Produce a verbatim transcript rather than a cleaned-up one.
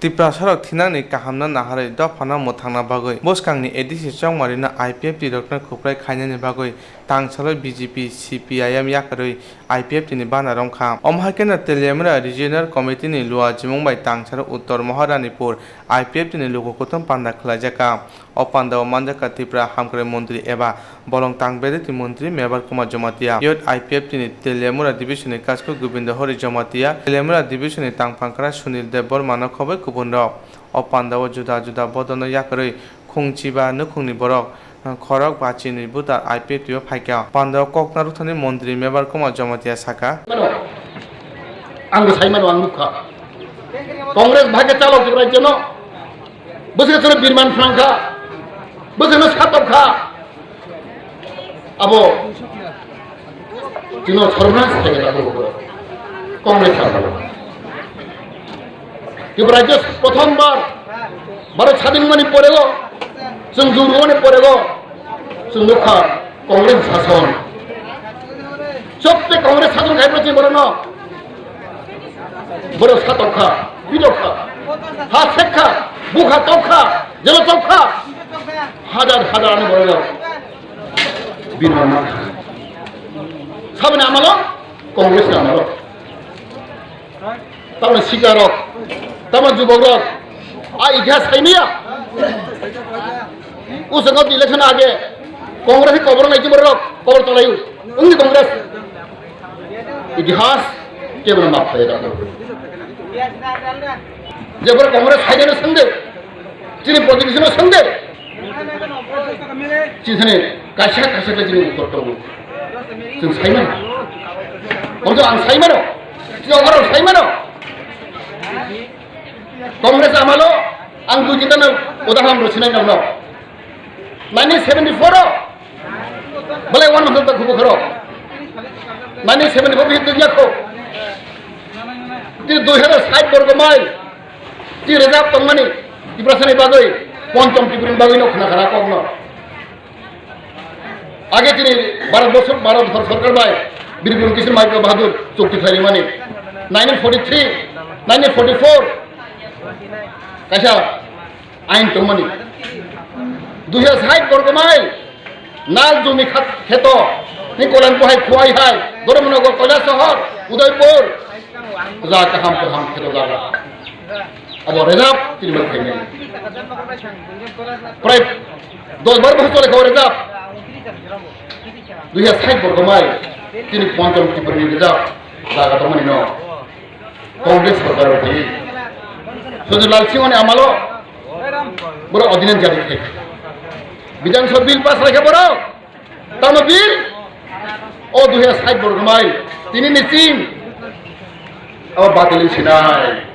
Tiprasarok thinangni kahamno naharwi dophano mwthangna bagwi bwskangni A D C chongmarino I P F T rokno khuprai khainani bagwi tangsalwi B J P, C P I M yakarwi I P F T ni bana romkha. Omo hai kheno Teliamura Regional Committee ni luajimung bai tangsalo Uttor Maharanipur I P F T ni luku kuthum panda khwlaijakha. O pandao manjakha Tripura hamkrai montri eba bolong tang bedeti montri Mebar Kumar Jamatia, Youth I P F T ni Teliamura Division ni Kasko Gobindo Hori Jamatia, Teliamura Division ni tangphangkra Sunil Debbarma no khobwi kubunrok. O pandao juda juda bodolno yakarwi khungchiba nukhungni borok, khorok ba chini butar I P F T o phaikha. Pandao kok narwkthani montri Mebar Kumar Jamatia sakha. Ang sai mano, ang nukha. Congress bhage chalok Tripura rajyo no. Bwswk chwngno birman phrang kha, bwswkno satop kha, abo chwngno sormnas khaigwi abo Congress sarkar. Tripura rajyo prothom bar Bharat sadhin wngmani porego, chwng jurumani porego, chwng nukha Congress sason. Chopte Congress sason khai chini borokno. Borok satokha, bidokha, ha sekha, bukha tokha, jelo tokha. Hajar hajar ani borok. Birman mankha. Saboni amalo, Congress ni amalo. Tamni sikarok, tamni jubokrok, a itihas saimaya. Usongo election age, Congress ni kobor nai borok, kobor chalai. Wngdi Congress. Itihas kebono map khlai rw. Jebor Congress haideno swngde, chini politician no swngde. Chini kaisa kaisa khe chini uttor tongo. Chwng sai mano. Omo ang sai mano. Chini oborok sai mano. Congress amalo ang dui tinta no udahoron rw sinai nokno. Nineteen seventy-four o belai one hundred ta khubu khoro. Nineteen seventy-four bihik dujya kho. Tini dui hazar sait borgo mile. Tini reserve tongmani Tiprasani bagwi, Ponchom Tripurani bagwi no khna khara kokno. Age tini Bharat borso, Bharat Sor-, Sorkar bai Bir Bikram Kishore Manikya Bahadur chukti khlaimani. Nineteen forty-three, nineteen forty-four. Kaisa ain tongmani. Dui hazar sait borgo mile nal jumi khat-, kheto ni Koilanpur hai, Khowai hai, Dharmanagar, Kailasahar, Udaipur, jaga kaham kaham kheto jaga. Abo reserve tini bai khaimani. Prai dos bar bochor chole kho reserve. Dui hazar sait borgo mile tini Ponchom Tripurani reserve jaga tongmani no. Congress sorkar rok thangwi Sujit Lal Singh ni amalo borok ordinance jari khai. Bidhan Sabha bill pass khlai kha borok. Tamo bill o dui hazar sait borok mai tini ni ching abo batil sinai.